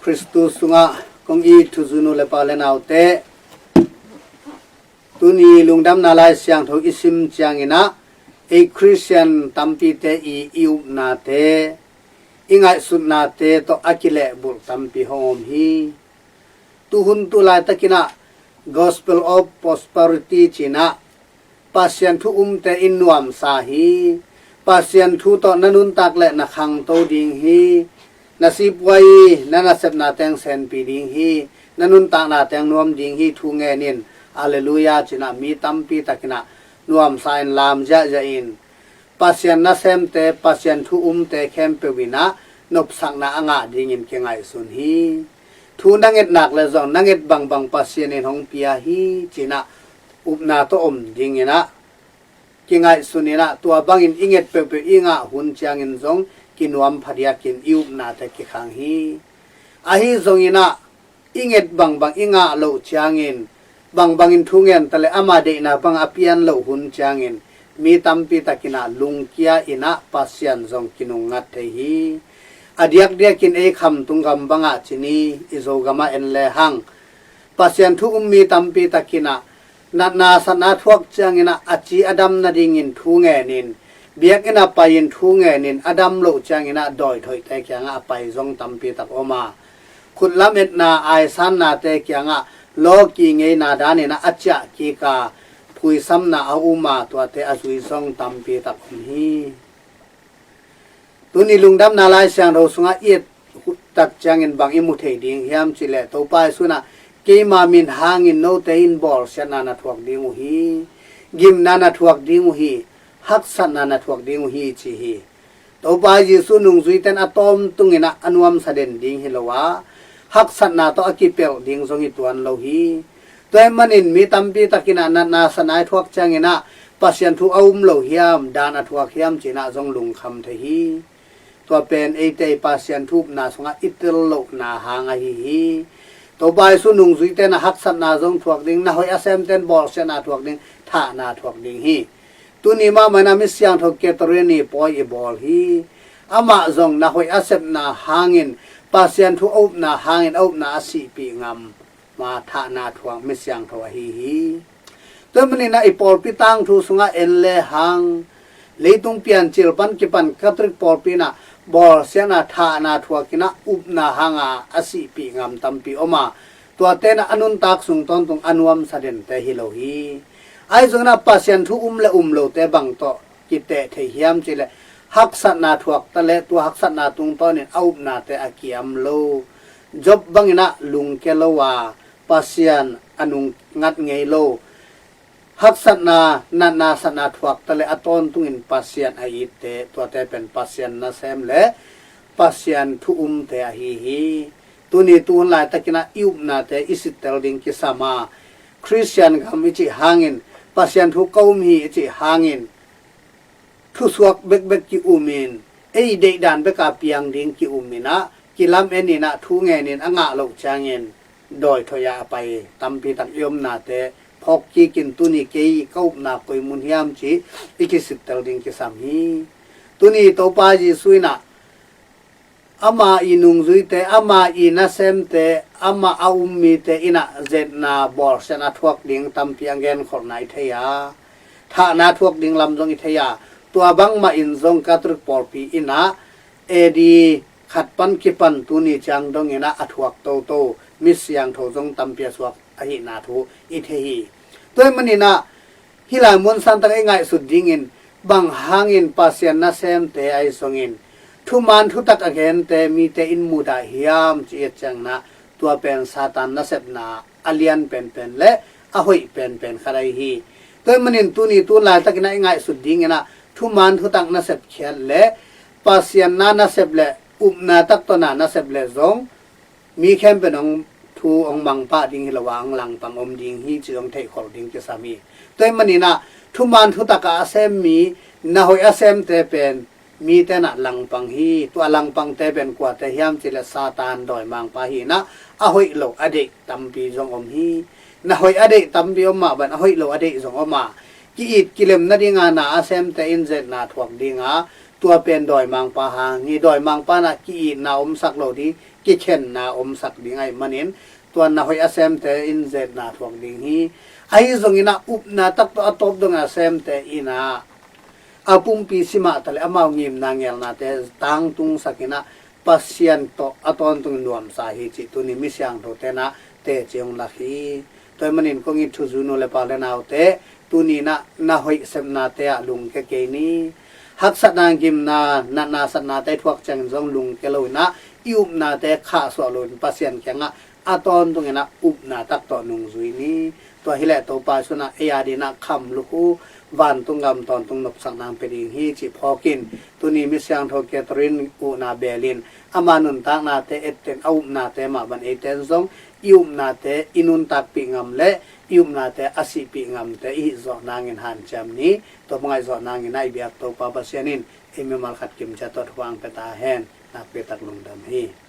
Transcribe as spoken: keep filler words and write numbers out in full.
Khristu sungah kong it thuzunu le pa le naute, tuni lungdamna Lai Siangtho i sim cianginah ei Khristian tampite i i upnate, i ngaihsutnate tawh a kilehbulh tampi hong om hi. Tuhun tu laitakinah Gospel of Prosperity cinah Pasian thu umte in nuamsa hi. Pasian thu tawh na nuntak le na khangto ding hi. Na sipuai, na nasepna teng senpi ding hi. Na nuntakna teng nuam ding hi thu ngenin, Alleluia cinah mi tampi takinah nuamsa in lam ziahziah in Pasian nasemte, Pasian thu umte khempeuh inah nopsakna a ngah dingin kingaihsun hi. Thu na ngetnak le zong na nget bangbang Pasian in hong pia hi cinah upna tawh om dinginah kingaihsun inah tua bangin i nget peuhpeuh i ngah hun ciangin zong kinuam phadiakin i upnate kikhang hi. Ahi zonginah i nget bangbang i ngah loh ciangin, bangbangin thu ngenta le ama deihna bang a pian loh hun ciangin mi tampi takinah lungkia inah Pasian zong kinungngat thei hi. A diakdiakin ei khamtung gam bangah cini i Zogamah en lehang Pasian thu um mi tampi takinah natna satna thuak cianginah a ci a dam nadingin thu ngenin, biakinn a pai-in thu ngenin a dam loh cianginah dawithoihte kiangah a pai zong tampi tak om a, khutlam etna aisannate kiangah lawki ngeina daninah a ciah kika phuisamna a um a, tuate a zui zong tampi tak om hi. Tuni lungdamna Lai Siangtho sungah i et tak ciangin bang i mu thei ding hiam cihleh Topa Jesu inah keima min hangin note in bawlsiatna na thuak ding uh hi. Gimna na thuak ding uh hi. Haksatna na thuak ding uh hi ci hi. Topa Jesu nungzuite in a tawmtunginah a nuamsa den ding hi lo a, haksatna tawh a kipelh ding zong hi tuan lo hi. Tua ahih manin mi tampi takinah natna satna i thuak cianginah Pasian thu a um lo hiam, dan a thuak hiam cinah zong lungkham thei hi. Tua pen eite i Pasian thu upna sungah i tel lohna hang ahi hi. Topa Jesu nungzuite inah haksatna zong thuak ding, na hoih a semte in bawlsiatna thuak ding, thahna thuak ding hi. Tuni mahmah inah mi siangtho Catherine i pawi i bawl hi. Amah zong na hoih a sepna hangin, Pasian thu a upna hangin a upna a sihpih ngam ma thahna thuak mi siangtho ahi hi. Tua ahih maninah i pawlpi tangthu sungah en lehang leitung piancil pan kipan Catholic pawlpi inah bawlsiatna thahna thuakinah upna hanga a sihpih ngam tampi om a, tuate inah a nuntak sung tawntung a nuamsa dente hi lo hi. Ahi zonginah Pasian thu um le um lote bang tawh kiteh thei hiam cihleh haksatna thuak ta le tua haksatna tungtawnin a upnate a kiam lo, Job banginah lungkia lo a, Pasian a nungngat ngei lo, haksatna, natna satna thuak ta le a tawntungin Pasian a itte, tuate pen Pasian nasem le Pasian thu umte ahi hi. Tuni tuhun laitakinah i upnate i sittel ding kisam a, Khristian gam i cih hangin, Pasian thu ka um hi i cih hangin, thusuak bekbek ki-umin, ei deihdan beka piang ding ki-uminah, kilamen inah, thu ngenin a ngah loh ciangin dawithoih ah a pai tampi tak i omnate phawk kikin tuni kei ka upna koi mun hiam cih i kisittel ding kisam hi. Tuni Topa Jesu inah ama i nungzuite, ama i nasemte, ama a um mite inah zetna bawlsiatna thuak ding tampi a genkholhna i thei a, thahna thuak ding lam zong i thei a, tua bangmah in zong Catholic pawlpi inah A D khat pan kipan tuni ciang donginah a thuak toto mi siangtho zong tampi a suak ahihna thu i thei hi. Tua ahih maninah hih lai mun santak i ngaihsut dingin bang hangin Pasian nasemte ahi zongin thuman thutak a gente mite in mudah hiam ci i et cianginah tua pen Satan nasepna a lian penpen le a hoih penpen khat ahi hi. Tua ahih manin tuni tu laitakinah i ngaihsut dinginah thuman thutak nasep khiat le Pasian na nasep le upna tak tawh na nasep le zong mi khempeuh in hong thu hong mangpah ding hi lo a, hong langpang om ding hi cih hong theihkholh ding kisam hi. Tua ahih maninah thuman thutak a a sem mi, na hoih a semte pen mite inah langpang hi. Tua langpangte pen kuate hiam cihleh Satan dawimangpa hi inah a hoih lo a deih tampi zong om hi. Na hoih a deih tampi om mah bangin a hoih lo a deih zong om a, ki-it kilem nadinga na a semte in zetna thuak dinga Tua pen dawimangpa hang hi. Dawimangpa in ah ki-itna omsak lo ding, kikhenna omsak ding ahih manin, tua na hoih a semte in zetna thuak ding hi. Ahi zongin ah upna tak tawh a tawp dongin a semte in ah a pumpi simah ta le amau ngimna ngelnate tangtungsak in ah Pasian tawh a tawntungin nuamsa hi cih tuni mi siangthote in ah teci hong lak hi. Tua ahih manin kong it thuzui nu le pa le naute, tuni in ah na hoih sepnate ah lungkia kei ni. Haksatna, gimna, natna satnate i thuak ciangin zong lungkia lo in ah, i upnate khahsuah lo in Pasian kiangah a tawntungin ah upna tak tawh nungzui ni. Tua hileh Topa Jesu in ah ei adingin ah khamluk uh, vantung gam tawntung nopsak nang pia ding hi cih phawk in, tuni mi siangtho Catherine uhna bel in ama nuntaknate etten, a upnate mah bang eite in zong i upnate i nuntakpih ngam le i upnate a sihpih ngamte i hih zawh nangin hanciam ni. Tua bang a i zawh nangin ah i biak Topa Pasian in ei mimal khat kim ciat tawh thupha hong pia ta hen. Nakpi tak lungdam hi.